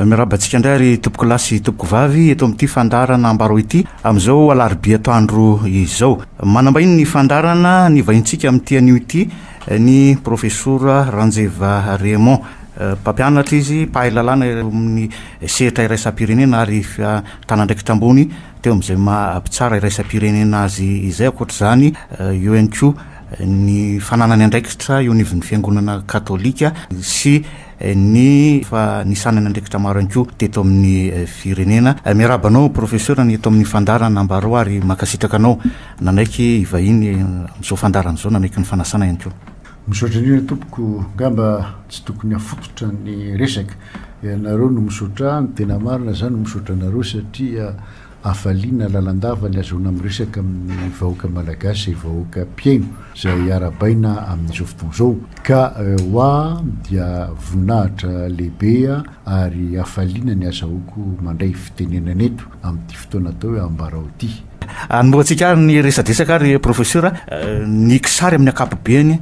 Miarahaba antsika indray ary tompokolahy sy tompokovavy eto amin'ity fandaharana Ambarao ity amin'izao alarobia atoandro izao. Manambahiny ny fandaharana ny vahintsika amin'ity anio ity ny Profesora Ranjeva Raymond. Mpampianatra izy, mpahay lalàna eo amin'ny sehatra iraisam-pirenena ary fitanandraikitra ambony teo amin'izay maha mpitsara iraisam-pirenena azy izay. Ankoatra izany, eo ihany koa ny fananany andraikitra eo anivon'ny fiangonana katolika sy ny fanisanany andraikitra maro ihany koa teto amin'ny firenena. Miarahaba anao Professeur ny eto amin'ny fandaharana Ambarao ary mankasitraka anao nanaiky hivahiny amin'izao fandaharana izao, nanaiky ny fanasana ihany koa. Misaotra indrindra tompoko, angamba tsy tokony hafototra ny resaka, ianareo no misaotra ahy, ny tena marina za no misaotra anareo satria hafaliana lalandava ny azahoana miresaka amin'ny vahoaka malagasy izay vahoaka mpihaino izay arahabaina amin'izao fotoana izao ka ho ahy dia voninahitra lehibe ary hafaliana ny azahoako mandray fitenenana eto amin'ity fotoana atao hoe ambarao ity. Anombohantsika ary ny resadresaka ary Professeur, ny kisary amin'ny ankapobeny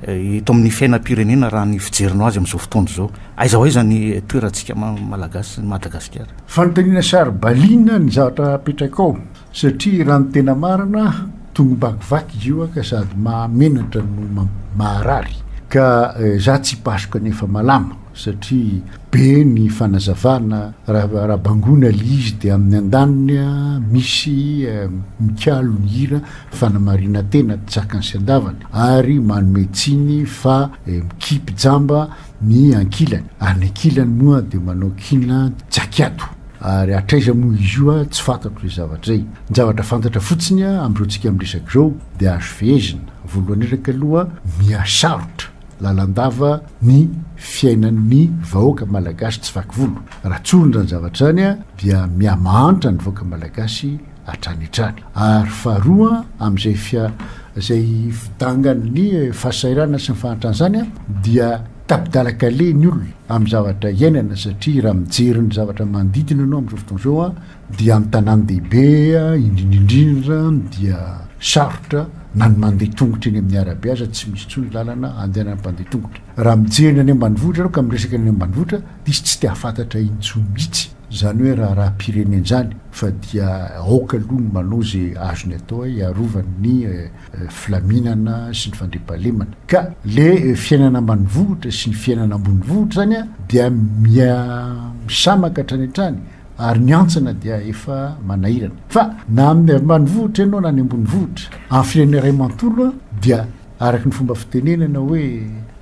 eto amin'ny fiainam-pirenena raha ny fijerinao azy amin'izao fotoana izao. Aiza ho aiza ny toerantsika Malagasy sy Madagasikara? Fanontaniana saro-baliana ny zavatra apetrakao satria raha ny tena marina tongom-bakivaky izy io ka sady mahamenatra no maharary ka za tsy hipasoka ny efa malama satria be ny fanazavana raha raha bangoina le izy de amin'ny andaniny misy mikalo ny hira fanamarinan-tena tsy zakany sy andavany ary manome tsiny fa mikipy jamba ny ankilany, ary ny ankilany moa dia manao kiana jakiato, ary hatraiza moa izy io tsy fantatro izay zavatra izay. Ny zavatra fantatra fotsiny amin'izao tsika miresaka izao dia azo fehezina, voalohany indrindra aloha mihasarotra lalandava ny fiainan'ny vahoaka malagasy tsy vaky volo, raha tsorina izany zavatra izany dia mihamahantra ny vahoaka malagasy hatrany hatrany. Ary faharoa amin'izay fia izay fidangan'ny fahasahiranana sy ny fahantrana izany dia tapi-dalan-kaleha ny olona amin'ny zavatra iainana satria raha mijery ny zavatra manodidina ianao amin'izao fotoana izao dia amin'ny tanàn-dehibe indrindra indrindra dia sarotra na ny mandeha tongotra eny amin'ny arabe aza tsy misy intsony lalana andehanan'ny mpandeha tongotra. Raha mijery ny any ambanivohitra ianao ka miresaka ny any ambanivohitra dia izy tsy te hahafantatra intsony mihitsy. Izany hoe raharaham-pirenena izany fa dia aoka aloha ny manao izay azony atao hiarovany ny filaminana sy ny fandriampahalemana. Ka le fiainana ambanivohitra sy ny fiainana ambonivohitra izany dia miha misamaka hatrany hatrany ary ny hantsana dia efa manahirana. Fa na amin'ny ambanivohitra ianao na any ambonivohitra, amin'ny firenena iray manontolo dia araka ny fomba fitenenana hoe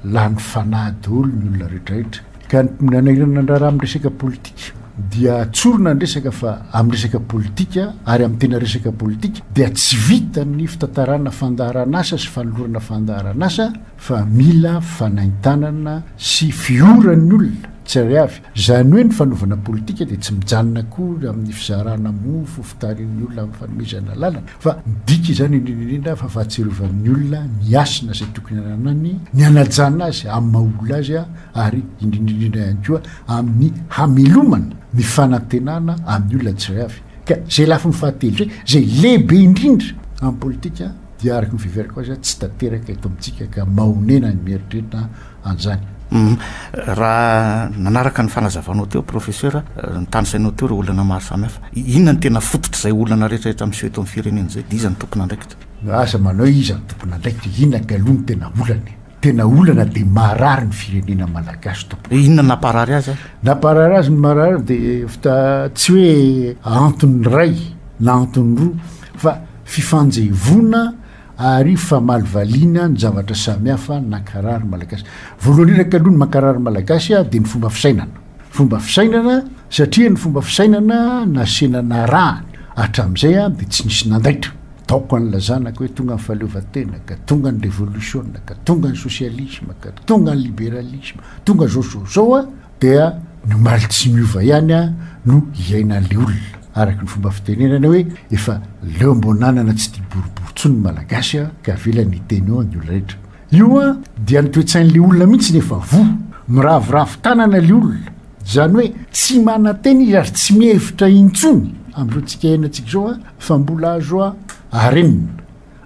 lany fanahy daholo ny olona rehetrarehetra. Ka ny nanahirana ny raharaha amin'ny resaka politika dia tsorina ny resaka fa amin'ny resaka politika ary amin'ny tena resaka politika dia tsy vita ny fitantarana fandaharan'asa sy fanolorana fandaharan'asa fa mila fanaintanana sy fioran'ny olona tsirairay avy. Izany hoe ny fanaovana politika dia tsy mijanona akory amin'ny fizarana mofo, fitarihan'ny olona amin'ny fanomezana lalana fa midika izany indrindra indrindra fa fahatsiarovan'ny olona ny hasina izay tokony hananany, ny hanajana azy amin'ny maha olona azy ary indrindra indrindra ihany koa amin'ny hamelomana ny fanantenana amin'ny olona tsirairay avy. Ka izay lafiny fahatelo izay, izay lehibe indrindra amin'ny politika dia araka ny fiheverako azy tsy tanteraka eto amintsika ka mahonena ny mieritreritra an'izany. Raha nanaraka ny fanazavanao teo Professeur, notanisainao teo ireo olana maro samihafa. Inona no tena fototr'izay olana rehetra rehetra miseho eto amin'ny firenena izay? Dia iza no tompon'andraikitra? Aza manao hoe iza no tompon'andraikitra, inona kaloha no tena olana e? Tena olana dia marary ny firenena malagasy tompoko. Inona no namparary azy ary? Namparary azy ny marary dia fta tsy hoe antony iray na antony roa fa fifanjevoana ary famalivaliana ny zavatra samihafa nankarary malagasy. Voalohany indrindra kaloha ny mankarary malagasy dia ny fomba fisainana. Fomba fisainana satria ny fomba fisainana nasena narahany hatramin'izay dia tsy nisy nandaitra. Taoko an'ilazana ka hoe tonga ny fahaleovantena, ka tonga ny revolisiona, ka tonga ny sosialisma, ka tonga ny liberalisma, tonga zao zao zao a, dia ny omaly tsy miova ihany a no iainan'le olona. Araka ny fomba fitenenana hoe efa leo mbonanana tsy tia boribory tsony ny malagasy a, ka avelany hiteny eo ny olona rehetra. Io a dia ny toe-tsain'le olona mihitsy no efa voa. Miraviravy tanana le olona. Izany hoe tsy manantena izy ary tsy mihevitra intsony amin'izao tsika iainantsika izao a fa mbola azo arenina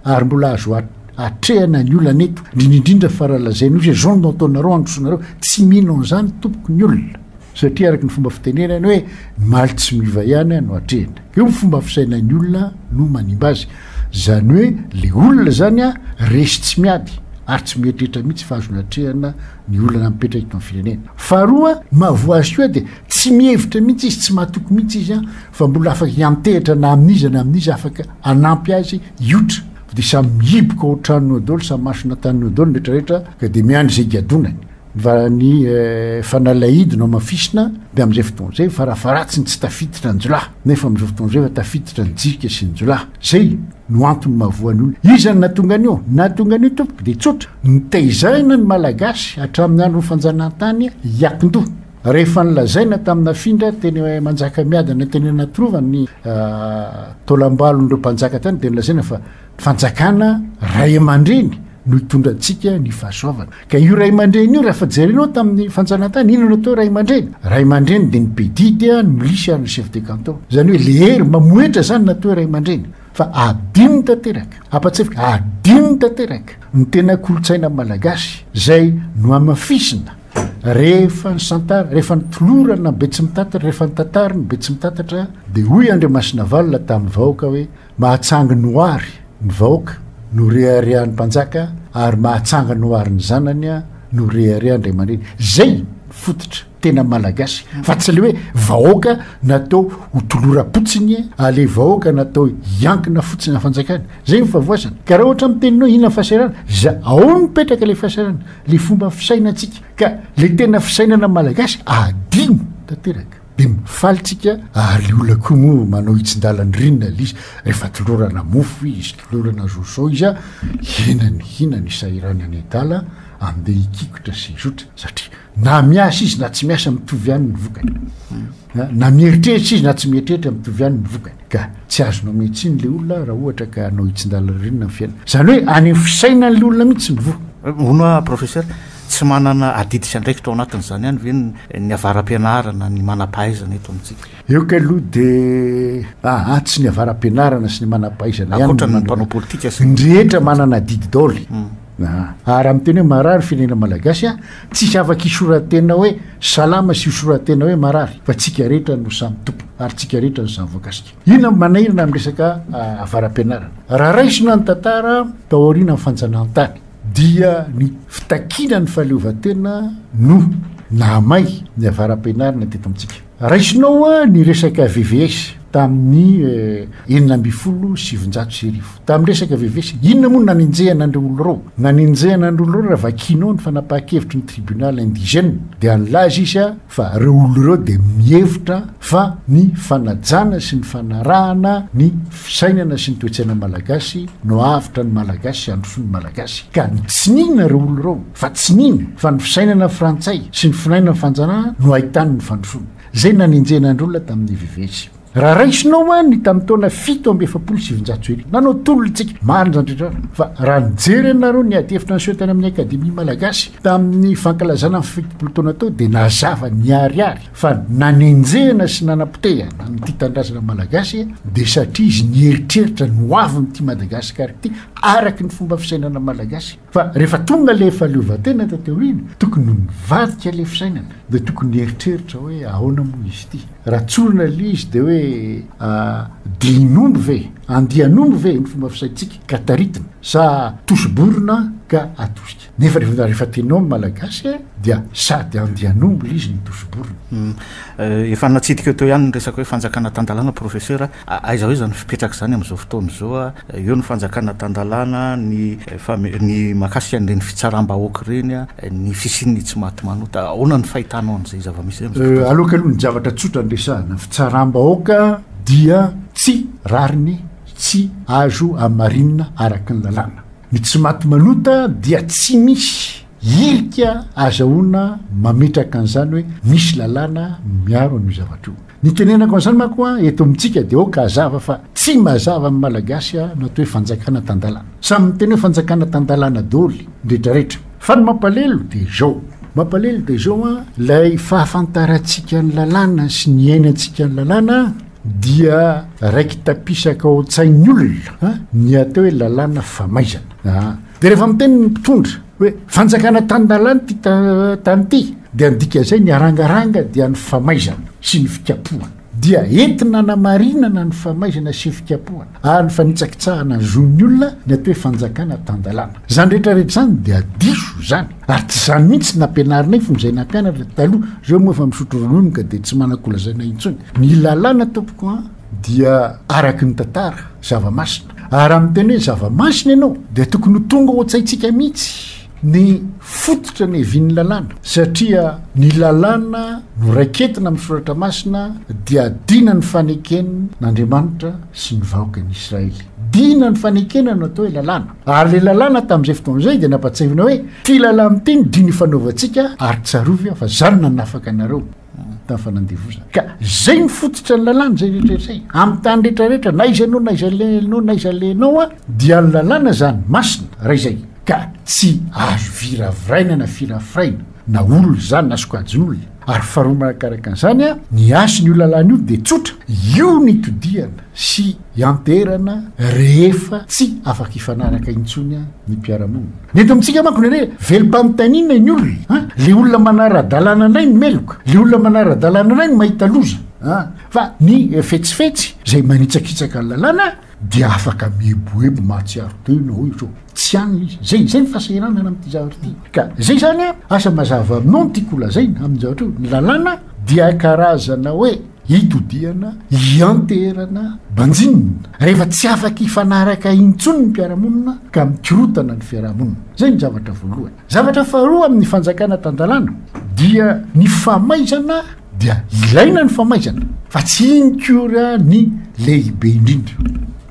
ary mbola azo. atrehana ny olana eto, indrindra indrindra fa raha lazaina ozy hoe zao no ataonareo handrosoanareo, tsy mino an'izany tompoko ny olona. Satria araka ny fomba fitenenany hoe ny maly tsy miova ihany no atrehina. Eo ny fomba fisainan'ny olona no manimba azy. Izany hoe le olona izany resy tsy miady ary tsy mieritreritra mihitsy fa azony atrehana ny olana mipetraka eto amin'ny firenena. Faharoa, ny mahavoa azy koa dia tsy mihevitra mihitsy izy, tsy matoky mihitsy izy fa mbola afaka hiantehitra na amin'iza na amin'iza afaka hanampy azy hiotra. Fa dia samy mihiboka ao an-tranony ao daholo, samy masona an-taniny ao daholo ny rehetrarehetra ka dia miandry izay higadonany. Fa ny fanalahidy no hamafisina dia amin'izay fotoana izay farafaharatsiny tsy tafiditra ny jiolahy nefa amin'izao fotoana izao efa tafiditra ny jirika sy ny jiolahy. Izay no antony mahavoa ny olona. Iza no nahatonga an'io? Nahatonga an'io tompoko dia tsotra, nitezaina ny Malagasy hatramin'ny andron'ny fanjanahantany hiakin-doha. Rehefa nolazaina tamin'ny nafindra teny Manjakamiadana teny Anatirova ny taolambalon'ireo mpanjaka tany dia nolazaina fa Fanjakana ray aman-dreny no hitondra antsika ny fahasoavana. Ka io ray aman-dreny io rehefa jerenao tamin'ny fanjanahantany, inona no atao ray aman-dreny? Ray aman-dreny dia ny mpedidy, ny milisy ary ny chef de canton. Izany hoe le hery mamohetra izany no atao hoe ray aman-dreny. Fa adino tanteraka, ampatsiahiviko, adino tanteraka ny tena kolontsaina malagasy izay nohamafisina rehefa nisantara, rehefa nitolorana ny Betsimitatatra, rehefa nitantara ny Betsimitatatra, dia hoy Andriamasinavalona tamin'ny vahoaka hoe, Mahatsangy noary ny vahoaka no reharehan'ny mpanjaka ary mahatsanga noary ny zanany no reharehan-dRaiamandreny. Zay fototra tena malagasy fa tsy le hoe vahoaka natao ho toloram-potsiny ale vahoaka natao hiankina fotsiny amin'ny fanjakana. Zay ny fahavoazana. Ka raha ohatra miteny hoe inona ny fahasahiranana, za ao no mipetraka le fahasahiranana, le fomba fisainantsika. Ka le tena fisainana malagasy adino tanteraka. De mifaly tsika ary le olona koa moa manao hitsin-dalany rinona le izy rehefa tolorana mofo izy, tolorana zozo izy a, hinany hinany isahiranany adala andeha hikikotra sy hizotra satria na miasa izy na tsy miasa mitovy ihany ny vokany, na mieritreritra izy na tsy mieritreritra mitovy ihany ny vokany ka tsy azonao omen-tsiny le olona raha ohatra ka hanao hitsin-dalana ririnina ny fiainana, zany hoe any amin'ny fisainan'le olona mihitsy ny voa. Hono hoa Professeur, Tsy manana adidy sy andraikitra ao anatin'izany ihany ve ny avara-pianarana, ny manam-pahaizana eto amintsika? Eo kay aloha dia aa tsy ny avara-pianarana sy ny manam-pahaizana ihany Ankoatra ny mpanao politika sy ny rehetra manana adidy daholo. Aa ary amin'ny teny hoe marary ny firenena malagasy a, tsisy afaka hisoratena hoe salama sy hisoratena hoe marary fa tsika rehetra no samy tompony ary tsika rehetra no samy voakasika. Inona no manahirana amin'ny resaka avara-pianarana? Raha raisina ny tantara tao aorianan'ny fanjanahantany, dia ny fitakiana ny fahaleovantena no nahamay ny avara-pianarana teto amintsika. Raisinao ny resaka VVS tamin'ny 1916. Tamin'ny resaka VVS, inona moa no nanenjehana an'ireo olona ireo? Nanenjehana an'ireo olona ireo raha vakianao ny fanapahan-kevitry ny tribunal indigène dia nilaza izy fa ireo olona ireo dia mihevitra fa ny fanajana sy ny fanarahana ny fisainana sy ny toe-tsaina malagasy no hahavitra ny Malagasy sy handrosoa ny Malagasy. Ka tsy nino ireo olona ireo fa tsy nino fa ny fisainana frantsay sy ny finainana fanjanahana no ahitany ny fandrosoana. Izay nanenjehana ny olona tamin'ny VVS. Raha raisinao an ny tamin'ny taona 1947, nanao tolona tsika, marina izany rehetra izany, fa raha nijery ianareo ny ady hevitra niseho tany amin'ny Akademia Malagasy tamin'ny fankalazana ny 70 taona teo dia nazava niharihary fa nanenjehana sy nanapotehana ny tia tanindrazana malagasy dia satria izy nieritreritra ny ho avin'ity Madagasikara ity araka ny fomba fisainana malagasy. Fa rehefa tonga ilay fahaleovantena taty aoriana, tokony ho nivadika ilay fisainana, dia tokony nieritreritra hoe ahoana moa izy ity. Raha tsorina ilay izy dia hoe dihin'omby ve, andian'omby ve ny fomba fisaintsika ka taritina sa tosi-borona ka atosika. Nefa rehefa rehefa tenao ny malagasy dia sady andian'omby ilay izy no tosi-borona. Efa natsidika teo ihany ny resaka hoe fanjakana tan-dalàna Professeur a, aiza ho aiza ny fipetrak'izany amin'izao fotoana izao a, eo ny fanjakana tan-dalàna, ny fame- ny mahakasika an'ireny fitsaram-bahoaka ireny a, ny fisian'ny tsy maty manota, ahoana ny fahitanao an'izay zava-misy izay amin'izao fotoana izao? Aloka aloha ny zavatra tsotra no resahana, ny fitsaram-bahoaka dia tsy rariny, tsy azo hamarinina araka ny lalàna. Ny tsy maty manota dia tsy misy hirika azahoana mametraka an'izany hoe misy lalàna miaro an'io zavatra io. Ny itenenako an'izany manko an, eto amintsika dia aoka hazava fa tsy mazava amin'ny Malagasy ny atao hoe fanjakana tan-dalàna. Samy miteny hoe fanjakana tan-dalàna daholo ny retraretra. Fa ny mampalelo dia izao, mampalelo dia izao an, ilay fahafantarantsika ny lalàna sy ny iainantsika ny lalàna dia raiki-tapisaka ao an-tsain'ny olona ny atao hoe lalàna famaizana. Dia rehefa miteny ny mpitondra hoe fanjakana tan-dalàna ity tany ity dia ny dikan'izay ny arangaranga dia ny famaizana sy ny fikapohana. Dia entina anamarinana ny famaizana sy fikapohana ary ny fanitsakitsahana ny zon'ny olona ny atao hoe fanjakana tan-dalàna. Izany rehetra rehetra izany dia diso izany ary tsy izany mihitsy nampianarinay fony izay nampianatra taloha, izao moa efa misotro ronono ka dia tsy manan-kolazaina intsony. Ny lalàna tompoko an dia araky ny tantara, zava-masina. Ary raha miteny hoe zava-masina ianao dia tokony ho tonga ao an-tsaintsika mihitsy ny fototra niavian'ny lalàna, satria ny lalàna noraiketina amin'ny soratra masina dia dina ny faneken'Andriamanitra sy ny vahoakan'i Israely. Dina ny fanekena no atao hoe lalàna. Ary ilay lalàna tamin'izay fotoana izay dia nampatsiahivina hoe, ity lalàna ity no dina ifanaovantsika ary tsarovy fa izany no nanafaka anareo tamin'ny fanandevozana. Ka izay no fototra ny lalàna izay rehetra izay. Amin'ny tany rehetra rehetra, na aiza ianao, na aiza alehanao, na aiza alehanao, dia ny lalàna izany masina raha izay. Ka tsy azo viraviraina na firafiraina, na olona izany na sokajin'olona. Ary faharoa manakaraka an'izany, ny hasin'io lalàna io dia tsotra, io no itodihana sy ianteherana rehefa tsy afaka hifanaraka intsony ny mpiara-monina. Ny eto amintsika manko ny hoe velom-panontaniana ny olona, an! Le olona manara-dalàna indray no meloka, le olona manara-dalàna indray no mahita loza, an! Fa ny fetsifetsy izay manitsakitsaka ny lalàna dia afaka mieboebo mahatsiaro tena hoe zao tsy any izy. Zay, zay ny fahasahiranana amin'ity zavatra ity. Ka zay zany an, asa mazava aminao ny tiako holazaina amin'ny zavatra io, ny lalàna dia karazana hoe itodihana, ianteherana, banjinina rehefa tsy afaka hifanaraka intsony ny mpiara-monina ka mikorotana ny fiaraha-monina. Zay ny zavatra voalohany. Zavatra faharoa amin'ny fanjakana tan-dalàna dia ny famaizana dia ilaina ny famaizana fa tsy iny kory ny lehibe indrindra.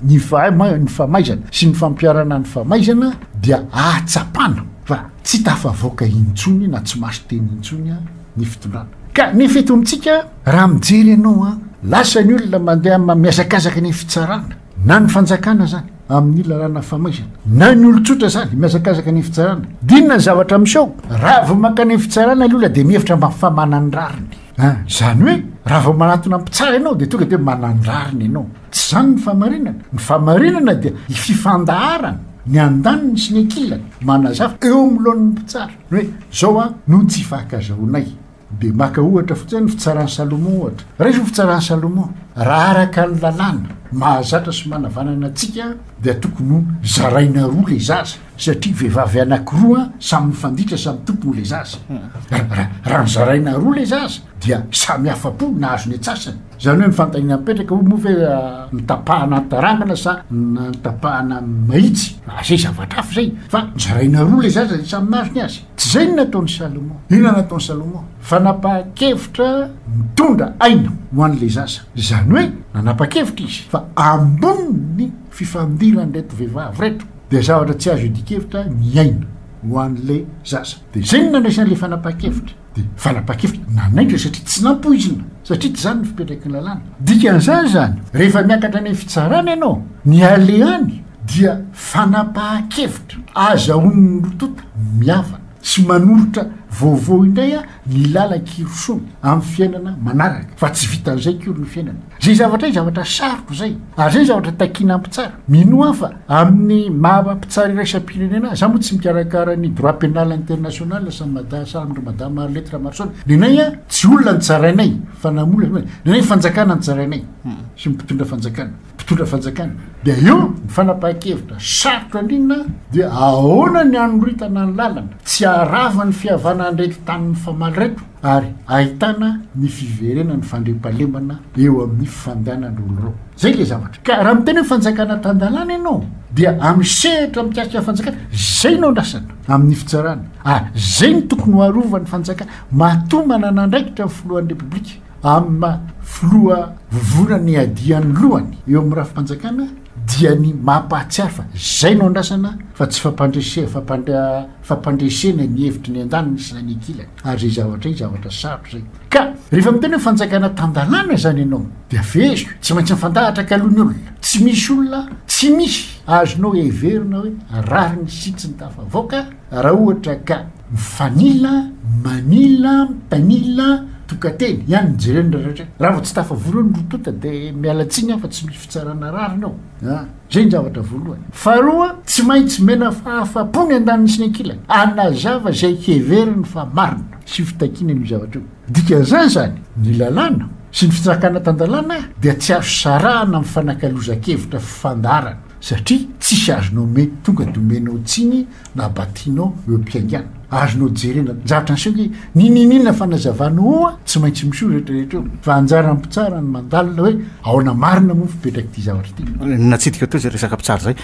Ny ny famaizana sy ny fampiharana ny famaizana dia ahatsapana fa tsy tafavoaka intsony na tsy maso teny intsony ny fitondrana. Ka nefa eto amintsika raha mijery ianao an, lasa ny olona mandeha mihazakazaka ny fitsarana na ny fanjakana zany amin'ny lalàna famaizana na ny olon-tsotra zany mihazakazaka ny fitsarana. Dia inona ny zavatra miseho? Raha vao mankany amin'ny fitsarana ny olona dia mihevitra mba fa manan-drariny. An, izany hoe raha vao manatona mpitsara ianao dia tonga dia hoe manan-drariny ianao. Tsy izany ny fahamarinana. Ny fahamarinana dia fifandaharana ny andaniny sy ny ankilany manazava eo amloan'ny mpitsara. Ny hoe zao an no tsy ifankazahoanay. Dia maka ohatra fotsiny ny fitsaran'i Salomon ohatra. Raiso ny fitsaran'i Salomon. Raha araka ny lalàna mahazatra sy manavanana antsika dia tokony ho zaraina roa ilay zaza satria vehivavy anankiroa samy mifanditra samy tompony ilay zaza. Raha nozaraina roa ilay zaza dia samy afa-po nahazo ny antsasany. Izany hoe ny fanontaniana mipetraka hoe moa ve notapahana an-tarangana sa notapahana mahitsy? Izay zavatra hafa izay fa nozaraina roa ilay zaza dia samy nahazo ny azy. Tsy izay no nataon'i Salomon. Inona no nataon'i Salomon? Fanapahan-kevitra mitondra aina ho an'ilay zaza. Izany hoe nanapa-kevitra izy fa ambonin'ny fifandiran'ireto vehivavy ireto dia zavatra tsy azo iadian-kevitra ny aina ho an'ilay zaza. Dia izay no nandraisany ilay fanapahan-kevitra. Dia fanapahan-kevitra nanaitra satria tsy nampoizina, satria tsy izany ny fipetraky ny lalàna. Dikan'izany izany, rehefa miakatra any amin'ny fitsarana ianao, ny alehany dia fanapahan-kevitra azahoan'ny roa tonta mihavana sy manolotra vaovao indray ny lalan-kirosoana amin'ny fiainana manaraka fa tsy vitan'izay akory ny fiainana. Izay zavatra izay zavatra sarotra izay ary izay zavatra takiana mpitsara. Minoa aho fa amin'ny maha mpitsara iraisam-pirenena ahy, za moa tsy mikarakara ny droit pénal international samy mada samy ry madama Arlette Ramarosaona, nenay a tsy olona no tsarainay fa namola, nenay fanjakana no tsarainay sy ny mpitondra fanjakana. mpitondra fanjakana dia eo ny fanapahan-kevitra sarotra indrindra dia ahoana ny hanoritana ny lalana tsy haharava ny fihavanan'ireto tany mifamaly ireto ary ahitana ny fiverenan'ny fandriampahalemana eo amin'ny fandehanan'ireo olona ireo. Zay ilay zavatra. Ka raha miteny hoe fanjakana tan-dalàna ianao dia amin'ny sehatra mikasika ny fanjakana zay no andrasana amin'ny fitsarana ary zay no tokony ho arovan'ny fanjakana matoa manana andraikitra ny filohan'ny repoblika Amin'ny maha filoha vovonana iadian'ny lohany eo amin'ny rafi-panjakana dia ny mampahatsiaro fa izay no andrasana fa tsy fampandrese fampandresena ny hevitry ny andaniny sy ny ankilany ary izay zavatra izay zavatra sarotra izay. Ka rehefa miteny hoe fanjakana tan-dalàna izany ianao dia feheziko, tsy maintsy mifandahatra kaloha ny olona, tsy misy olona, tsy misy azonao heverina hoe rariny sy hitsiny tafavoaka raha ohatra ka mifanila, manila, mitanila. Tokan-teny ihany no jerena rehetra. Raha vao tsy tafavory eo ny roa tonta dia miala tsiny aho fa tsy misy fitsarana rariny ao. A! Izay ny zavatra voalohany. Faharoa, tsy maintsy mena fahafapo ny andaniny sy ny ankilany, hanazava izay heveriny fa marina sy fitakiana an'io zavatra io. Dikan'izany izany, ny lalàna sy ny fitsakana tan-dalàna dia tsy azo sarahana amin'ny fanakalozan-kevitra fifandaharana, satria tsisy azonao ome tonga dia omenao tsiny na bâtiment eo am-piaingàna. Azonao jerena ny zavatra niseho ange, n'inon'inona fanazavana oa tsy maintsy miseho rehetra rehetra eo. Fa anjaran'ny mpitsara ny mandalina hoe ahoana marina moa ny fipetrak'ity zavatra ity. Natsidika teo izay resaka mpitsara izay.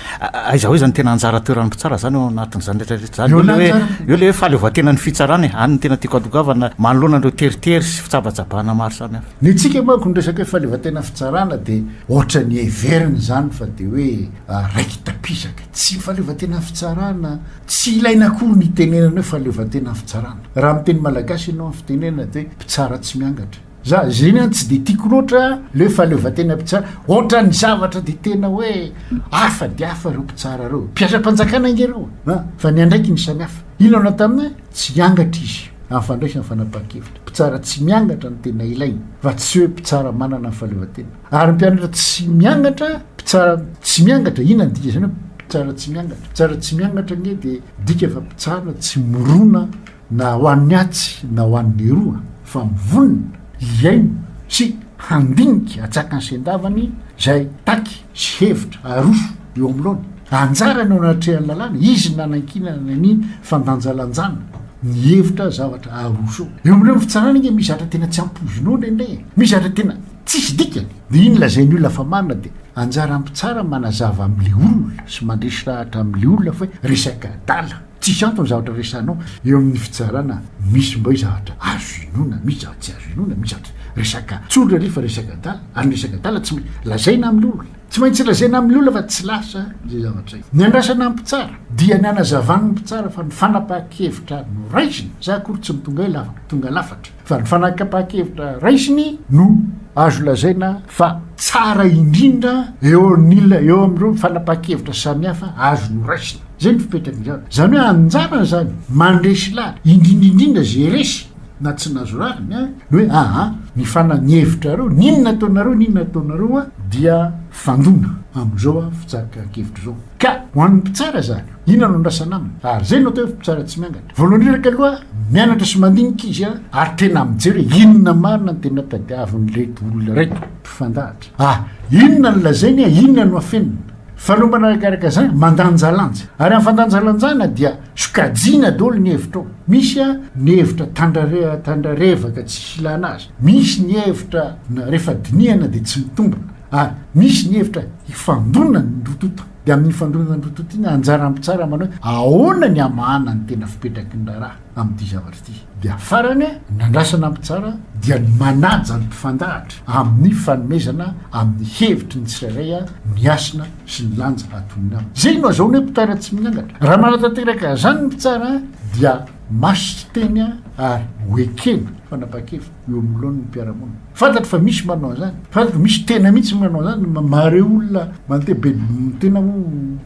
Aiza ho aiza ny tena anjara toeran'ny mpitsara izany ao anatin'izany rehetra rehetra izany? Eo ilay hoe, eo ilay hoe fahaleovantenan'ny fitsarana e, any no tena tiako hatongavana manoloana an'ireo teritery sy fitsabatsabahana maro samihafa. Ny antsika manko ny resaka hoe fahaleovantenan'ny fitsarana dia ohatran'ny heverina izany fa dia hoe raiki-tapisaka. Tsy fahaleovantenan'ny fitsarana, tsy ilaina akory ny hitenenana hoe fahaleovantenan'ny fitsarana. Raha amin'ny teny malagasy ianao ny fitenenana dia hoe mpitsara tsy miangatra. Za zay an tsy dia tiako loatra le hoe fahaleovantena mpitsara, ohatran'ny zavatra dia tena hoe hafa dia hafa ireo mpitsara ireo. Mpiasam-panjakana ange ireo an, fa ny andraikiny samy hafa. Inona no atao aminy? Tsy hiangatra izy amin'ny fandraisana fanapahan-kevitra. Mpitsara tsy miangatra no tena ilaina fa tsy hoe mpitsara manana ny fahaleovantena. Ary mpianatra tsy miangatra, mpitsara tsy miangatra, inona ny dika izany hoe mpitsara tsy miangatra? Mpitsara tsy miangatra ange dia midika fa mpitsara tsy mirona na ho an'ny atsy na ho an'ny eroa fa mivonona hihaino sy handinika atsakany sy andavany izay taky sy hevitra aroso eo anoloany. Anjarany eo anatrehan'ny lalàna, izy no nanankinana ny fandanjalanjana ny hevitra zavatra aroso eo. Eo amin'ireo fitsarana ange misy zavatra tena tsy ampoizinao indraindray e! Misy zavatra tena. Tsisy dikany! Dia iny lazain'ny olona fa marina dia anjaran'ny mpitsara manazava amin'ilay olona sy mandresy lahatra amin'ilay olona fa hoe resaka adala, tsisy antony zavatra resahanao. Eo amin'ny fitsarana misy mba hoe zavatra azo inoana, misy zavatra tsy azo inoana, misy zavatra resaka tsotra aloha fa resaka adala, ary ny resaka adala tsy maintsy lazaina amin'ny olona. Tsy maintsy lazaina amin'ny olona fa tsy lasa izay zavatra izay. Ny andrasana amin'ny mpitsara dia ny hanazavan'ny mpitsara fa ny fanapahan-kevitra noraisiny, za akory tsy mitonga hoe lava, tonga lafatra. Fa ny fanakapahan-kevitra raisiny no azo lazaina fa tsara indrindra eo an'ila eo amin'ireo fanapahan-kevitra samihafa azo noraisina. Izay no fipetraky ny zavatra. Izany hoe anjarany izany mandresy lahatra, indrindra indrindra izay resy na tsy nahazo rariny an, ny hoe aa ny fana ny hevitrareo, n'inona ataonareo n'inona ataonareo an, dia fandona amin'izao fitsakan-kevitra izao. Ka ho an'ny mpitsara izany, inona no andrasana aminy? Ary izay no atao hoe mpitsara tsy miangatra. Voalohany indrindra aloha, mianatra sy mandinika izy ary tena mijery hoe inona marina no tena tadiavin'ireto olona ireto mpifandahatra. Ah, inona no lazainy, inona no afenina. Faharoa manarakaraka izany, mandanjalanja. Ary amin'ny fandanjalanjana dia sokajiana daholo ny hevitra ao. Misy ny hevitra tandrare- tandrarevaka tsisy ilana azy. Misy ny hevitra rehefa dinihana dia tsy mitombina. Ary misy ny hevitra hifandonana ny roa tonta. Dia amin'ny fandronana ny roa tonta iny, anjaran'ny mpitsara manao hoe ahoana ny hamahana ny tena fipetraky ny raharaha amin'ity zavatra ity. Dia farany, ny andrasana mpitsara dia ny manaja ny mpifandahatra amin'ny fanomezana amin'ny hevitry ny tsirairay ny hasina sy ny lanja atonony aminy. Izay no azahoana hoe mpitara tsy miangatra. Raha manatanteraka izany ny mpitsara dia maso sy teny ary ho ekena fanapahan-kevitra eo anoloan'ny mpiara-monina. Fantatro fa misy manao an'izany, fantatro misy tena mihitsy manao an'izany, mahare olona mandeha be, tena ho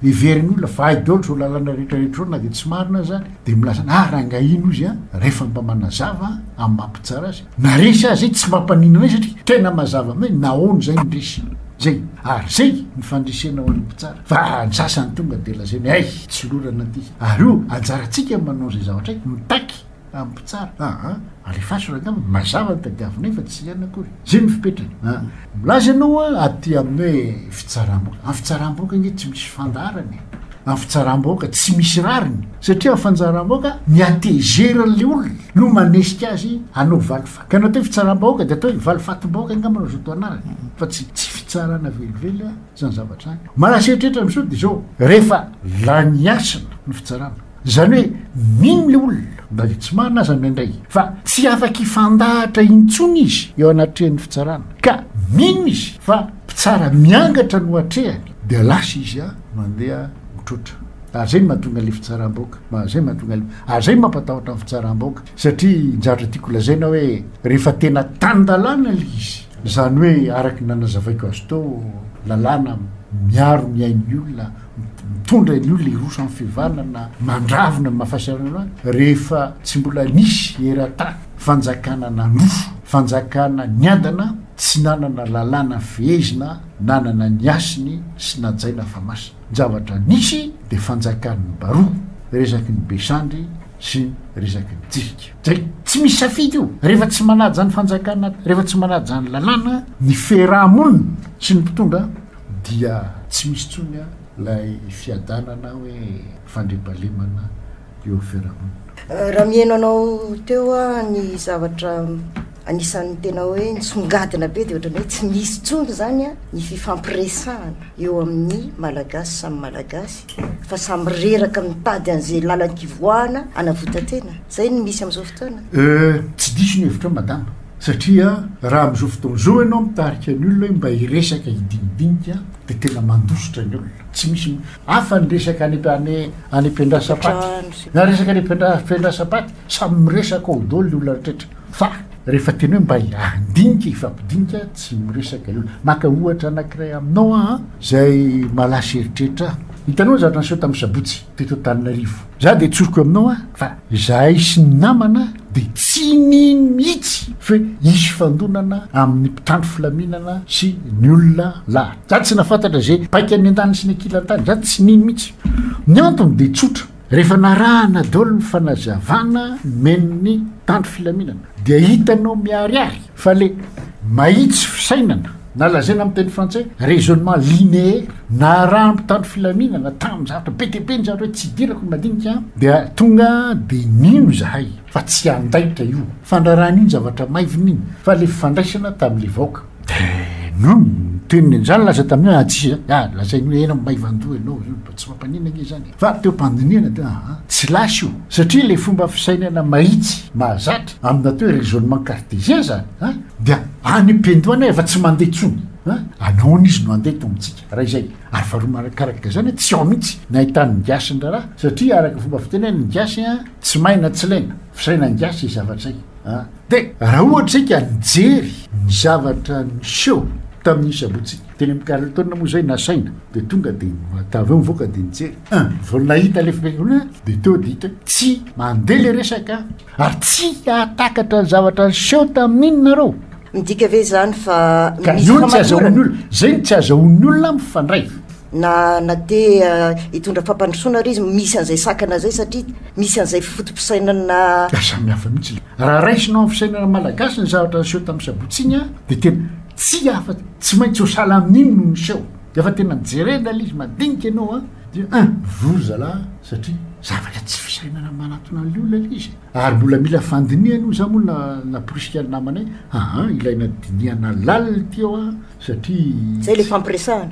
heverin'ny olona fa hay daholo izao lalàna rehetra rehetra izao na dia tsy marina aza izany, dia milaza ah rangahy iny ozy an, rehefa mba manazava amin'ny maha mpitsara azy, na resy aza izy tsy mampaninona anay satria tena mazava aminay nahoana izay no resy, zay, ary zay ny fandresena ho an'ny mpitsara, fa ny sasany tonga dia lazainy hay tsy lorana ity, ary io anjarantsika ny manao izay zavatra hay, mitaky. Amin'ny mpitsara, aa, alefaso rangah, mazava ny tadiavinay fa tsy ihany akory. Zay no fipetrany. Aa, milaza ianao hoa aty amin'ny hoe fitsaram-bahoaka. Amin'ny fitsaram-bahoaka ange tsy misy fandaharana e. Amin'ny fitsaram-bahoaka tsy misy rariny. Satria amin'ny fitsaram-bahoaka ny hatezeran'ilay olona no manesika azy hanao valifaty. Ka ny atao hoe fitsaram-bahoaka dia atao hoe valifatim-bahoaka angamba no azo atao anarany. Fa tsy tsy fitsarana velively izany zavatra izany. Mahalasa eritreritra amin'izao dia izao, rehefa lany hasina ny fitsarana, Izany hoe mino ilay olona, na dia tsy marina aza indraindray, fa tsy afaka hifandahatra intsony izy eo anatrehan'ny fitsarana, ka mino izy fa mpitsara miangatra no atrehany, dia lasa izy mandeha mitroatra. Ary izay no mahatonga ilay fitsaram-bahoaka, izay no mahatonga ilay, ary izay no mampatahotra ny fitsaram-bahoaka, satria ny zavatra tiako lazaina hoe rehefa tena tan-dalàna ilay izy, izany hoe araka ny nanazavaiko azy teo, lalàna miaro ny ain'ny olona, mitondra ny olona hiroso amin'ny fiovana na mandravona ny maha-fahasahiranana azy, rehefa tsy mbola nisy eran-tany fanjakana nandroso. Fanjakana niadana, tsy nanana lalàna fehezina, nanana ny hasiny sy najaina fa masina. Ny zavatra nisy dia fanjakan'ny baroa, resaky ny besandry sy resaky ny jirika. Zay, tsy misy safidy io. Rehefa tsy manaja ny fanjakana, rehefa tsy manaja ny lalàna, ny fiaraha-monina sy ny mpitondra dia tsy misy intsony ilay fiadanana hoe fandriampahalemana eo amin'ny fiarahamonina. Raha mihaino anao teo aho, ny zavatra anisan'ny tena hoe nisongadina be dia ohatran'ny hoe tsy misy intsony izany ny fifampiresahana eo amin'ny Malagasy samy Malagasy fa samy reraka mitady an'izay lalan-kivoahana hanavotan-tena. Izay no misy amin'izao fotoana. Euh, tsy diso ny hevitrao madama, satria raha amin'izao fotoana izao ianao mitarika ny olona hoe mba hiresaka hidinidinika dia tena mandositra ny olona. Tsy misy hafa ny resaka any any any am-piandrasam-paty. Na resaka any am-piandrasam-paty, samy miresaka ao daholo ny olona rehetra. Fa rehefa tena hoe mba handinika, hifampidinika, tsy miresaka ny olona. Maka ohatra anankiray aminao aho an, izay mahalasa eritreritra ahy. Hitanao ny zavatra niseho tamin'ny sabotsy teto Antananarivo. Za dia tsoriko aminao an, fa izahay sy ny namana dia tsy nino mihitsy fa hoe hisy fandonana amin'ny mpitandro filaminana sy ny olona lahatra. Za tsy nahafantatra ze paikany andaniny sy ny ankilany tany, za tsy nino mihitsy. Ny antony dia tsotra, rehefa narahana daholo ny fanazavana nomen'ny mpitandro filaminana dia hitanao miharihary fa le mahitsy fisainana na lazaina amin'ny teny frantsay raisonnement linéaire narahan'ny mpitandro filaminana tamin'ny zavatra be dia be ny zavatra hoe tsy idirako ny madinika dia tonga dia nino izahay fa tsy handaitra io fandrarana io ny zavatra maivina iny fa le fifandraisana tamin'le vahoaka. Dia nony niteniny an'izany lasa tamin'io ah tsisy izany, ah lazainy hoe enao maivan-doha enao, tsy mampaninona ange izany e. Fa teo am-pandinihana dia aha, tsy lasa io, satria ilay fomba fisainana mahitsy mahazatra amin'ny atao hoe raisonnement cartésien izany an, dia any am-piandohana efa tsy mandeha intsony an, anahoana izy no handeha eto amintsika raha izay. Ary faharoa marakaraka izany tsy ao mihitsy ny ahitan'ny gasy ny raharaha, satria araka ny fomba fiteny hoe ny gasy an tsy may na tsy lena, fisainan'ny gasy izay zavatra izay an. Dia raha ohatra isika nijery ny zavatra niseho tamin'iny sabotsy iny, teny amin'ny Carlton moa izay nasaina, dia tonga dia avy eo nivoaka dia nijery, un, vao nahita ilay firenena dia teo dia hita hoe tsy mandeha ilay resaka ary tsy hahatakatra ny zavatra niseho tamin'iny nareo. Midika ve izany fa Ka misy io no tsy famatorana? azahoan'ny olona, izay no tsy azahoan'ny olona mifandray. Na na te hitondra fampandrosoana ary izy, misy an'izay sakana izay satria misy an'izay foto-pisainana. Ka samy hafa mihitsy le. Raha raisinao amin'ny fisainana malagasy ny zavatra niseho tamin'ny sabotsy iny an, dia tena tsy afa, tsy maintsy ho sahala amin'iny no niseho. Efa tena jerena le izy, madinika ianao an, dia un, vory zalahy satria zavatra tsy fisainana manatona an'le olona le izy e. Ary mbola mila fandinihana io, za moa na namporisika ny namanay, aa ilaina dinihana lalina ity ao an, satria. Zay le fampiresahana.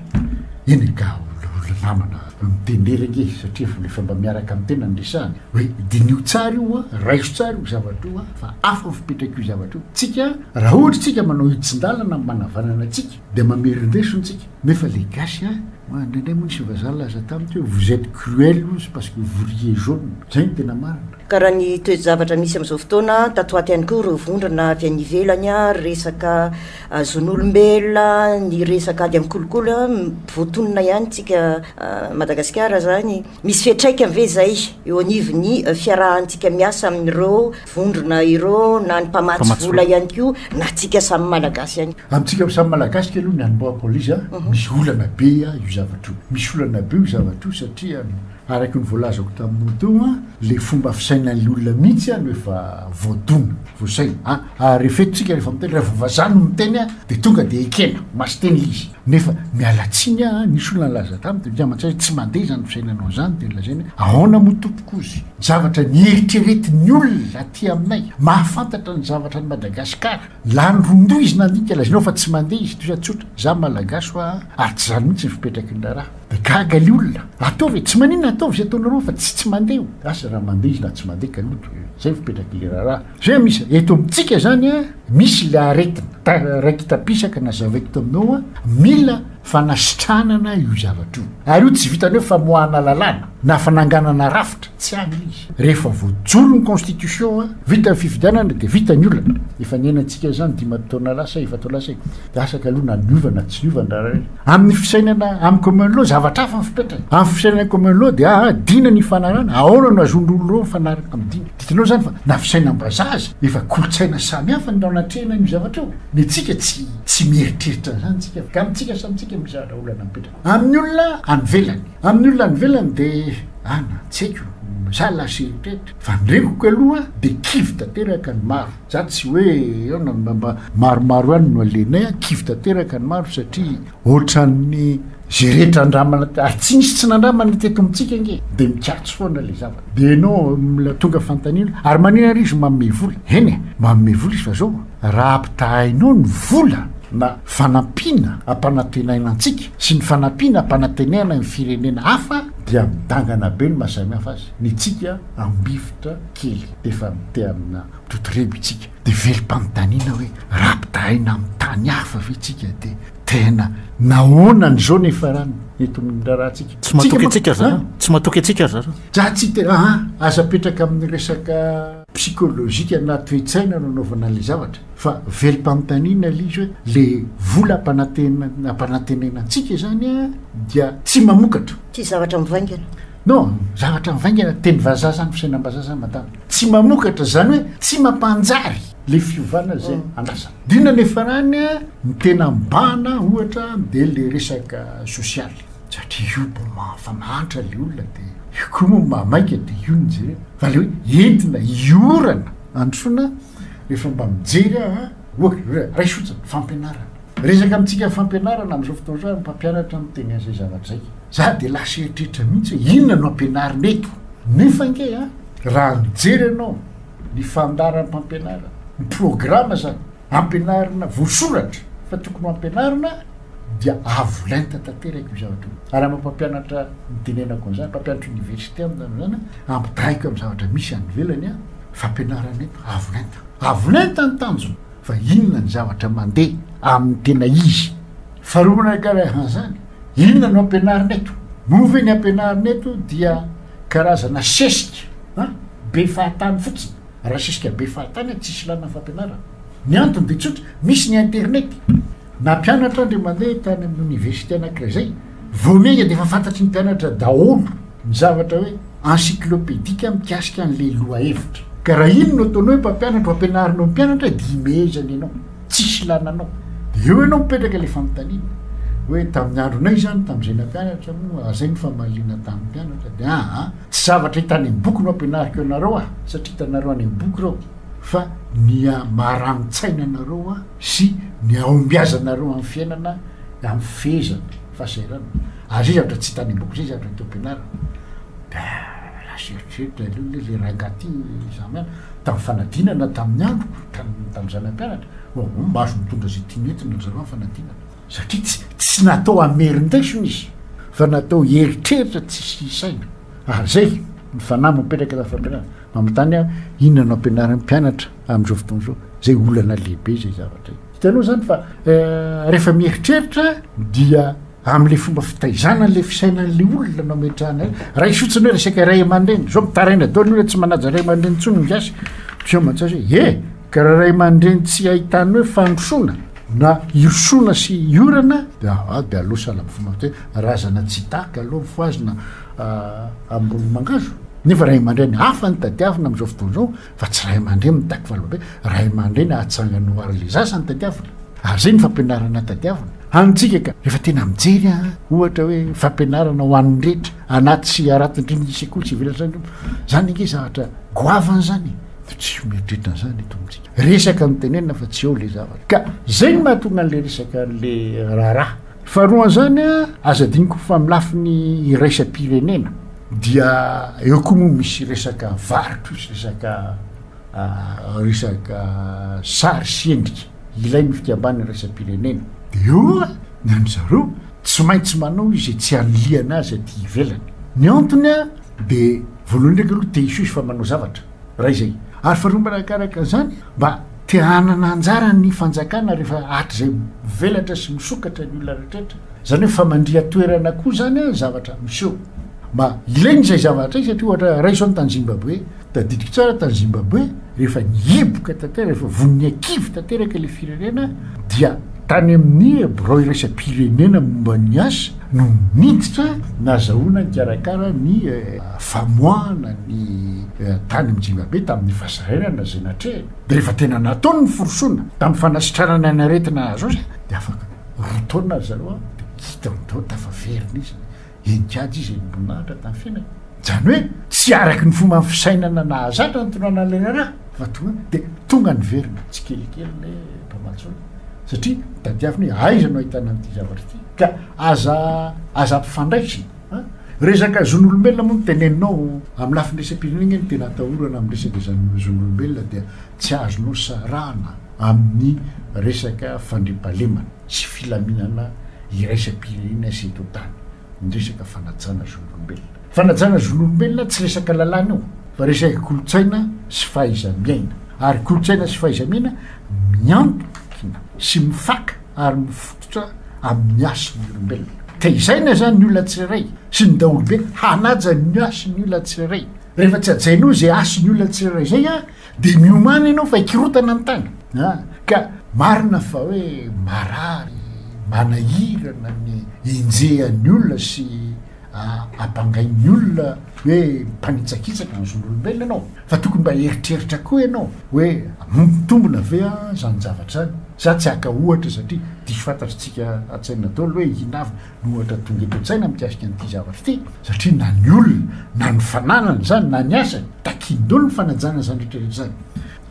Eny e, ka olona namana mitenera ange satria efa mba miaraka amin'ny tena ny resahana hoe diniho tsara io an, raiso tsara io zavatra io an, fa hafa ny fipetrak'io zavatra io. Tsika raha ohatra tsika manao hitsin-dalana amin'ny manavanana antsika dia mamerin-desona tsika, nefa le gasy an, indraindray moa nisy vazaha nilaza tamiko hoe vous etes cruel ozy parce que vous riez jaune, zay no tena marina. Ka raha ny toe-javatra misy amin'izao fotoana, tato ho ato ihany koa ireo vondrona avy any ivelany, resaka zon'olombelona, ny resaka ady amin'ny kolikoly, voatonona ihany tsika Madagasikara izany. Misy fiantraikany ve izay eo anivon'ny fiarahantsika miasa amin'ireo vondrona ireo na ny mpamatsy vola ihany koa na tsika samy Malagasy ihany koa? Amintsika samy Malagasy aloha ny anombohako an'ilay izy, misy olana be io zavatra io. Misy olana be io zavatra io satria Araka ny voalazako taminao teo an, le fomba fisainan'le olona mihitsy an no efa voadona, voasaina an, ary rehefa eto tsika rehefa miteny, raha vao vazaha no miteny an de tonga de ekena, masiteny le izy, nefa miala tsiny aho an, nisy olona nilaza tamiko de miamantsara hoe tsy mandeha izany fisainanao izany, de nolazainy hoe ahoana moa tompoko ozy, ny zavatra nieritreretin'ny olona aty aminay, mahafantatra ny zavatra any Madagasikara, lany rondoha izy nandinika, lazainao fa tsy mandeha izy, toy izany tsotra, za malagasy hoa an, ary tsy izany mihitsy ny fipetraky ny raharaha. De gaga le olona, ataovy e, tsy maninona ataovy zay ataonareo fa tsy tsy mandeha io, asa raha mandeha izy na tsy mandeha ka aloha de zay fipetraky le raharaha, zay misy eto amintsika zany a, misy le aretina ta- raiki-tapisaka nazavaiko taminao a, mila fanasitranana io zavatra io, ary io tsy vitan'ny hoe famoahana lalàna. Na fananganana rafitra, tsy any ilay izy. Rehefa voajoro ny constitution, vita ny fifidianana dia vita ny olana. Efa niainantsika izany dima taona lasa, efa-taona lasa e. Dia asa kaloha na niova na tsy niova ny raharaha rehetra. Amin'ny fisainana amin'ny common law, zavatra hafa ny fipetrany. Amin'ny fisainana common law dia aa dina ny ifanarahana, ahoana no azon'ny olona ireo mifanaraka amin'ny dina. Hitanao izany fa na fisainam-bazaha aza, efa kolontsaina samy hafa ny natrehina an'io zavatra io. Ny antsika tsy tsy mieritreritra an'izany tsika fa amintsika samy tsika misy zavatra olana mipetraka. Amin'ny olona any ivelany. Amin'ny olona any ivelany dia ana, tsy haiko, za lasa eritreritra. Fa ny reniko aloha dia kivy tanteraka ny maro. Za tsy hoe aona mba mba maromaro ihany no alenay an, kivy tanteraka ny maro satria ohatran'ny ze rehetra andramana ary tsy nisy tsy nandramana teto amintsika ange dia mikatso foana le zavatra. Dia ianao mila tonga fanontaniana, ary maninona ary izy manome vola? Eny e, manome vola izy fa zao, raha ampitahainao ny vola na fanampiana ampanantenaina antsika sy ny fanampiana ampanantenaina ny firenena hafa dia midangana be ny maha samihafa azy, ny antsika ambivitra kely efa te amina mitotoreby itsika dia velom-panontaniana hoe raha ampitahaina amin'ny tany hafa ve tsika dia tena nahoana an'izao ny hifarany eto amin'ny raharahantsika? Tsy matoky antsika ry zareo, tsy matoky antsika ry zareo. Za tsy te aa aza apetraka amin'ny resaka psychologique na toe-tsaina no anaovana an'ilay zavatra fa velom-panontaniana ilay izy hoe le vola ampanantena ampanantenaina antsika izany a dia tsy mamokatra. Tsy zavatra mivaingana. Non, zavatra mivaingana, teny vazaha zany, fisainam-bazaha zany madama. Tsy mamokatra, zany hoe tsy mampanjary le fiovana zay andrasana. De inona ny hiafarany a, ny tena mibahana ohatra de le resaka sosialy, satria io bon ma- fa mahantra le olona de io koa moa maha-maika de io no jerena, fa le hoe entina hiorana androsoana rehefa mba mijery aho a, ohatra raiso fotsiny fampianarana. Resaka amintsika fampianarana amin'izao fotoana izao ary ny mpampianatra miteny an'izay zavatra izay. Za dia lasa eritreritra mihitsy hoe inona no ampianarina eto? Nefa ange a, raha mijery ianao ny fandaharam-pampianarana, ny programa zany ampianarina voasoratra fa tokony ho ampianarina dia avo lenta tanteraka io zavatra io. Ary amin'ny mpampianatra nitenenako an'izany, mpampianatra université aho tamin'izany, ampitahaiko amin'ny zavatra misy any ivelany a, fampianarana eto avo lenta. Avo lenta ny tanjona. Fa inona ny zavatra mandeha amin'ny tena izy? Faharoa manarakaraka an'izany, inona no ampianarina eto? Moa ve ny ampianarina eto dia karazana sesika an, be fahatany fotsiny? Raha sesika be fahatany an, tsisy ilana ny fampianarana. Ny antony dia tsotra, misy ny internet. Nampianatra aho indray mandeha tany amin'ny oniversite anankiray izay, vao miainga dia efa fantatry ny mpianatra daholo. Ny zavatra hoe encyclopédique mikasika an'ilay lohahevitra. Ka raha iny no ataonao hoe mpampianatra ho ampianarinao ny mpianatra dia imehezana ianao, tsisy ilana anao. Dia eo ianao mipetraka ilay fanontaniana hoe tamin'ny andronay izany, tamin'izay nampianatra moa, izay ny famaliana tamin'ny mpianatra dia aa tsy zavatra hita any amin'ny boky no ampianariko anareo aho satria hitanareo any amin'ny boky ireo fa ny maha-ranon-tsaina anareo aho sy ny hahombiazanareo amin'ny fiainana amin'ny fehezana. Fahasahiranana. Ary zay zavatra tsy hita any am-boky zay zavatra hita ao am-pianarana. Dia lasa eritreritra aleo le le rangahy ty samy any. Tamin'ny fanadinana tamin'ny androko, tam- tamin'izaho nampianatra, oh, mahazo mitondra izay tiany entina ry zareo amin'ny fanadinana. Satria tsy tsy natao hamerin-desona izy fa natao hieritreritra tsisy hisaina. Ary zay ny fanahy mipetraka tamin'ny fampianarana. Manontany aho, inona no ampianarin'ny mpianatra amin'izao fotoana izao? Zay olana lehibe zay zavatra io. Hitanao izany fa rehefa mieritreritra dia amin'ilay fomba fitaizana an'ilay fisainan'ilay olona no ametrahana azy. Raiso fotsiny hoe resaka ray aman-dreny, zao mitaraina daholo ny olona tsy manaja ray aman-dreny intsony ny gasy. Tsy mantsy azy hoe e, ka raha ray aman-dreny tsy ahitany hoe fandrosoana na hirosoana sy hiorana dia ah, dia aleo sahala amin'ny fomba fiteny razana tsy tahaka aleo mifohazina ambony mangazo. Nefa ray aman-dreny hafa no tadiavina amin'izao fotoana izao. Fa tsy ray aman-dreny mitaky valibe, ray aman-dreny ahatsangana ho ary le zaza no tadiavina. Ary zay ny fampianarana tadiavina. Antsika ka rehefa tena mijery an, ohatra hoe fampianarana ho an'ny rehetra, anaty sy aratin-drindrin'ny sekoly sy ivelan'ny zany, zany ange zavatra goavana zany e. Fa tsy mieritreritra an'izany eto amintsika. Resaka no tenenina fa tsy eo le zavatra. Ka zay no mahatonga an'le resaka an'le raharaha. Faharoa an'izany an, aza adino koa fa amin'ny lafiny iraisam-pirenena dia eo koa moa misy resaka varotra io sy resaka resaka sary sy endrika ilain'ny fikambanana iraisam-pirenena. Dia eo an, ny an-dry zareo tsy maintsy manao izy tsy hanilihana azy aty ivelany. Ny antony an, dia voalohany indrindra aloha te hisoiso fa manao zavatra. Iray izay. Ary faharoa manakaraka an'izany, mba te hanana anjara ny fanjakana rehefa hatrizay mivelatra sy misokatra ny olona rehetrarehetra. Izany hoe famandrihan-toerana koa izany an, zavatra miseho. Mba ilaina izay zavatra izay satria ohatra raiso ny tany Zimbabwe, tadidiko tsara tany Zimbabwe rehefa nihiboka tanteraka, rehefa von'ny akivy tanteraka ilay firenena dia tany amin'ny birao iraisam-pirenena momba ny asa no niditra nazahoana nikarakara ny famoahana ny tany amin'i Zimbabwe tamin'ny fahasahiranana izay natrehiny. Dia rehefa tena nataony ny forosoana tamin'ny fanasitranana ny aretina azo azy dia afaka roa taona ry zareo dia hita amin'izao tafaverina izy. Henikajy izy henim-boninahitra tamin'ny fiainany. Izany hoe tsy araka ny fomba fisainana nahazatra nitondrana an'ilay raharaha fa tonga dia tonga niverina tsikelikely ilay mpamatsy vola satria tadiaviny hoe aiza no ahitana an'ity zavatra ity ka aza aza ampifandraisina a! Resaka zon'olombelona moa no teneninao, amin'ny lafiny iraisam-pirenena ange no tena atahorana amin'ny resaka izany zon'olombelona dia tsy azonao sarahana amin'ny resaka fandriampahalemana sy filaminana iraisam-pirenena sy eto an-tany ny resaka fanajana zon'olombelona. Fanajana zon'olombelona tsy resaka lalàna io fa resaka kolontsaina sy fahaiza-miaina. Ary kolontsaina sy fahaiza-miaina miankina sy mifaka ary mifototra amin'ny hasin'ny olombelona. Tezaina izany ny olona tsirairay sy ny daholobe hanaja ny hasin'ny olona tsirairay. Rehefa tsy hajainao izay hasin'ny olona tsirairay izay Dia miomàna ianao fa hikorontana ny tany a! Ka marina fa hoe marary, manahirana ny enjehan'ny olona sy ampangain'ny olona hoe mpanitsakitsaka ny zon'olombelona ianao, fa tokony mba hieritreritra koa ianao hoe mitombina ve izany zavatra izany? Za tsy haka ohatra satria diso fantatr'tsika an-tsaina daholo hoe inona avy no ohatra tonga eto an-tsaina mikasika an'ity zavatra ity, satria na ny olona, na ny fananany izany, na ny asany, takiany daholo ny fanajana izany rehetra rehetra izany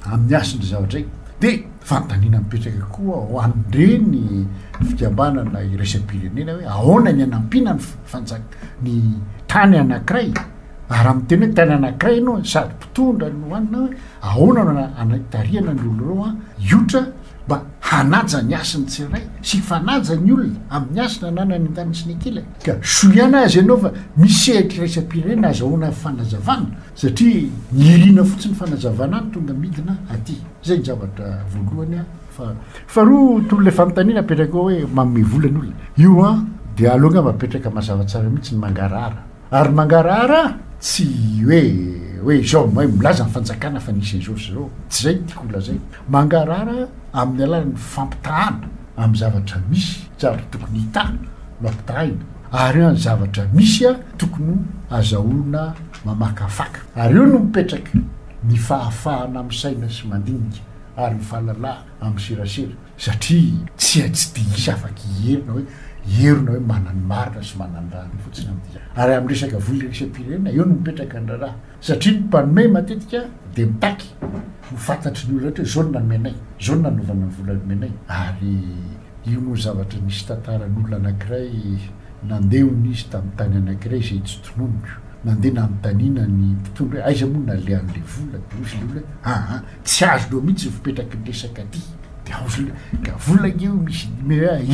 amin'ny hasin'ireo zavatra ireny. Dia fanontaniana mipetraka koa ho an'ireny fikambanana iraisam-pirenena hoe ahoana ny hanampiana ny fanjak- ny tany anankiray, ary raha miteny hoe tany anankiray ianao sady mpitondra no anona hoe ahoana no anatarihana ny olona ireo hiotra mba hanaja ny hasin'ny tsirairay sy hifanaja ny olona amin'ny hasina ananany an-daniny sy ny ankilany. Ka soa ihany aza ianao fa misy sehatra iraisam-pirenena azahoana fanazavana satria ny irina fotsiny fanazavana any tonga midina aty. Izay ny zavatra voalohany fa faharoa toy ilay fanontaniana apetraka hoe manome vola ny olona. Io an dia aleo angamba apetraka mazava tsara mihitsy ny mangarahara. Ary mangarahara tsy hoe hoe izao hoe milaza ny fanjakana fa nisy an'izao sy izao. Tsy izay no tiako holazaina. Mangarahara amin'ny alalan'ny fampitahana amin'ny zavatra misy, zavatra tokony hitaha no ampitahaina, ary ny zavatra misy tokony azahoana mamakafaka. Ary eo no mipetraka ny fahafahana misaina sy mandinika ary ny fahalalahana amin'ny serasera, satria tsy tsy dia hisy afaka hiherina hoe hierona hoe manan'ny marina sy manan'ny rariny fotsiny amin'ity. Ary amin'ny resaka vola iraisam-pirenena, eo no mipetraka ny raharaha. Satria ny mpanome matetika dia mitaky ho fantatry ny olona rehetra hoe izao no nanomenay, izao no nanaovana ny vola nomenay. Ary io moa zavatra nisy tantaran'olona anankiray nandeha hono izy tamin'ny tany anankiray izay tsy tononiko. Nandeha nanontaniana ny mpitondra hoe aiza moa no nalehan'ilay vola? Dia hoy izy ilay olona hoe aa tsy azonao mihitsy ny fipetraky ny resaka aty. Dia hoy izy ilay olona ka vola ange io misy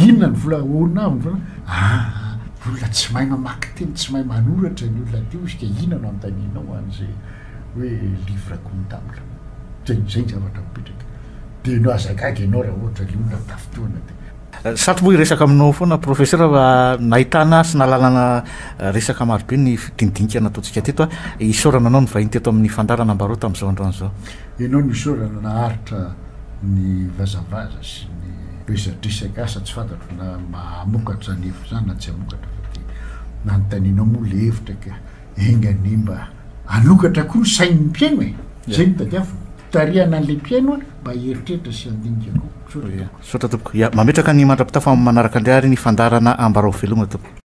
inona ny vola ahoana avy ny vola? Aa olona tsy mahay mamaky teny, tsy mahay manoratra ny olona aty hozy ka inona no anontanianao an'izay hoe livre comptable? Zay, zay ny zavatra mipetraka. Dia ianao aza gaga ianao raha ohatra ilay olona tafintohina dia. Satry moa hiresaka aminao foana Professeur fa nahitana sy nahalalana resaka marobe ny dinidinika nataontsika teto. Isaorana anao nivahiny teto amin'ny fandaharana Ambarao tamin'izao androany izao. Ianao no isaorana naharitra ny vazavaza sy ny resadresaka asa tsy fantatro na mahamokatra izany hevitra izany na tsy hamokatra fa dia nanontanianao moa ilay hevitra ka enga anie mba hanokatra koa ny sain'ny mpihaino e! Izay no tadiavina, tarihana an'ilay mpihaino mba hieritreritra sy handinika koa. Misaotra tompoko. Misaotra tompoko. Ya, mametraka ny mandra-pitafa amin'ny manaraka indray ary ny fandaharana Ambarao Veloma tompoko.